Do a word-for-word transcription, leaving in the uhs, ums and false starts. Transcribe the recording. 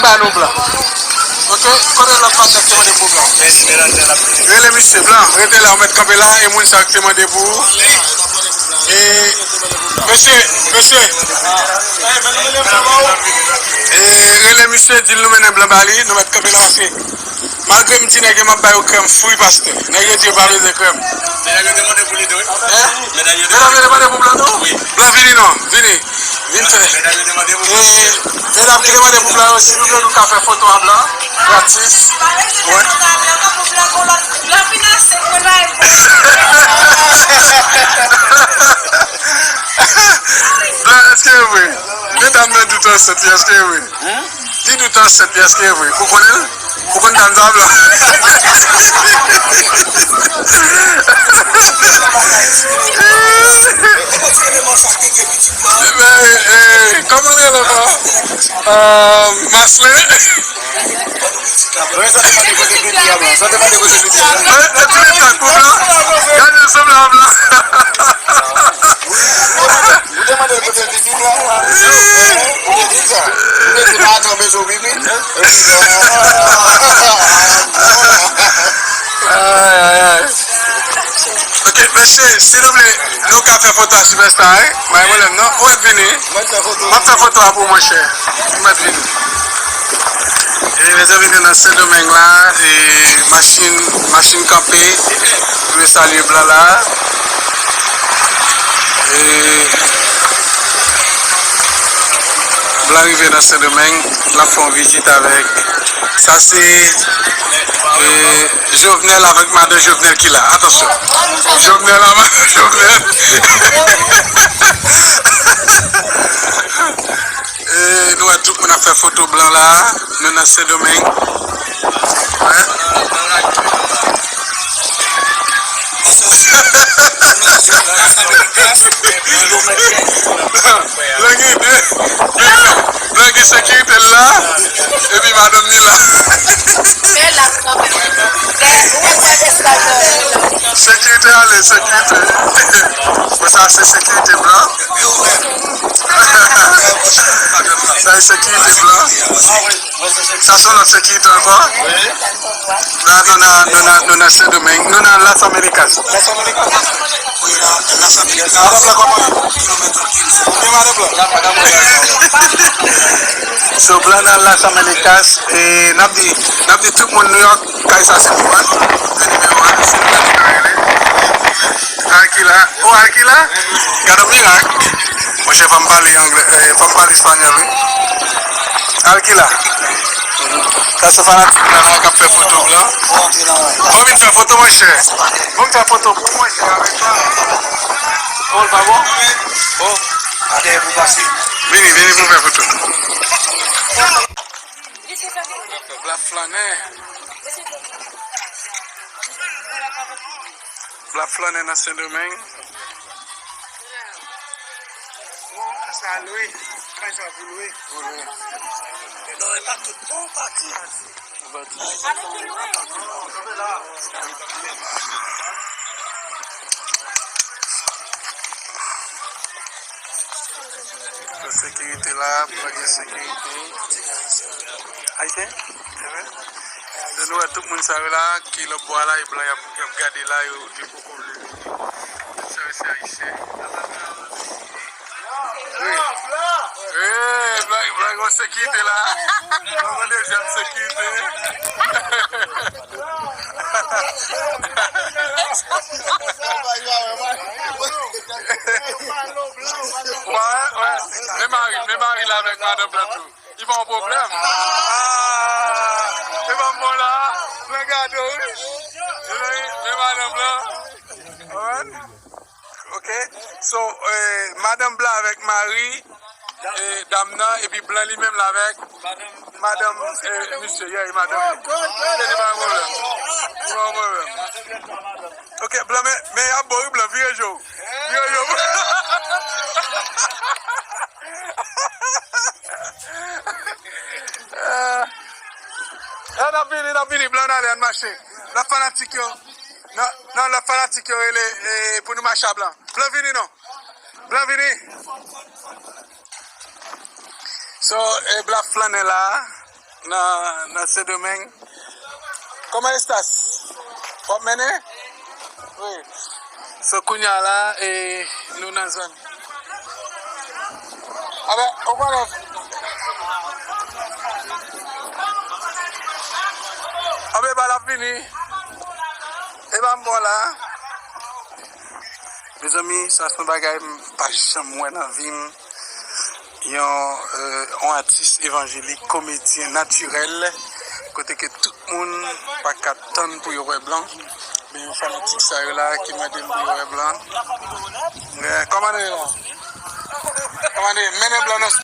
Ba nou blan. Ok, kote lòt patnè ki te mande pou blan? Rele misye, blan, rete la, ou mèt kanpe la, e moun sa ki te mande pou ou. E, mesye, mesye. E, rele misye, di l nou mennen blan ba li, nou mèt kanpe la, paske malgre m di nèg yo m ap ba yo krèm fri, pastè. Nèg yo di yo pa bezwen krèm. Medam yo te mande pou li tou, wi. Hein? Medam yo te mande pou blan tou? Wi. Blan, vini non, vini. Vin fè. Medam yo te mande pou blan. E, medam ki te mande pou blan yo, silvouplè, nou ka fè foto a blan, gratis. Wi. Blan vin ase mwen bay. Blan, èske e vre? Medam nan dout ansent, èske e vre? Hein? Di dout ansent, èske e vre? Ou konnen l? Ou konn dam sa blan? Ebyen, eh, kòman l rele ankò? Ah, Maslin. Mwen sa te mande kote pipi a blan. Sa te mande kote pipi a blan. Eh, eh, tou le tan pou blan. Gade sou blan, blan. Ou te mande l kote l pipi blan? Ou te di l sa? Ou te di pa atann bezwen pipi? Ay, ay, ay. Ok, mesye, silvouplè, nou ka fè foto a Sylvester, wi? Pa gen pwoblèm, non? Ou mèt vini. M ap fè foto a pou ou, monchè. Ou mèt vini. E mezanmi, nou nan Sendomeng la, e machin, machin kanpe, nou vle salye blan la. E blan rive nan Sendomeng, l ap fè yon vizit avèk, sa se, e, Jovenel avèk madan Jovenel ki la. Atansyon. Jovenel avèk madan Jovenel. E nou wè tout moun ap fè foto blan la. Nou nan Sendomeng. Wè. Blan gen de, blan gen sekirite l la, epi madanm ni la. Men la kanmenm. Ou wè espas la. Sekirite ale, sekirite. Bon, sa se sekirite blan. Sa se sekirite blan. Sa se yon lòt sekirite ankò. La, nou nan, nou nan, nou nan Sendomeng. Nou nan Las Americas. Las Americas. Wi, nan Las Americas. Madanm blan, kòman ye? Kilomèt trankil. Byen, madanm blan. So, blan nan Las Americas, e n ap di, n ap di tout moun New York, kay sa se pou mwen. Se nimewo a, se nimewo a ki ka rele. Alkila. Oh, Alkila? Gade yon mirak. Monchè, fò m pale anglè, eh, fò m pale espanyòl, wi. Alkila. Sa se fanatik blan la k ap fè foto blan. Bon, vin fè foto, monchè. Bon, vin fè foto pou mwen, chè, avèk sa. Oh, l pa bon? Oh. Atè pou pase. Vini, vini pou fè foto. Blan flannen. Blan flannen nan Sendomeng. Bon, sa lwe. Kay sa pou lwe. Pou lwe. Non, e pa tout. Bon, pati. Yon pati. Sekirite la, pa gen sekirite. Ayisyen? Se vre? Se nou wè tout moun sa yo la, ki lòt bò a la, e blan y ap, y ap gade la, yo, yo poko vle vini. Tout sa yo se Ayisyen. Wi. Wi, blan, blan gen sekirite la. Blan gen dezyèm sekirite. Wè, wè. Men mari, men mari la avèk madanm blan tou. Li pa yon pwoblèm. Ah, li pa bon la. Men gade w, wi. Men madanm blan. Alright. Ok. So, eh, madanm blan avèk mari, eh, dam nan, epi blan li menm la avèk madanm, eh, misye, yeah, madanm li. Ok, li pa yon pwoblèm. Li pa yon pwoblèm. Ok, blan, men, men y ap bon, wi, blan, vire je w. Vire je w. Eh, n ap vini, n ap vini, blan, n ale, ann mache. Lòt fanatik yo. Non, non, lòt fanatik yo rele, eh, pou nou mache a blan. Blan vini non. Blan vini. So, e blan flannen la. Nan, nan Sendomeng. Kòman estas? W ap mennen? Wi. So, kounye a la, e, nou nan zòn. Abè, ou konnen. Anben, bal ap vini. E ba m bon la. Mezanmi, sa se yon bagay m pa janm wè nan vi m. Yon, euh, yon atis evanjelik, komedyen natirèl, kote ke tout moun pa ka tann pou yo wè blan. Men yon fanatik sa yo la ki mande m pou yo wè blan. Eh, kòman nou ye la? Kòman nou ye? Mennen blan nan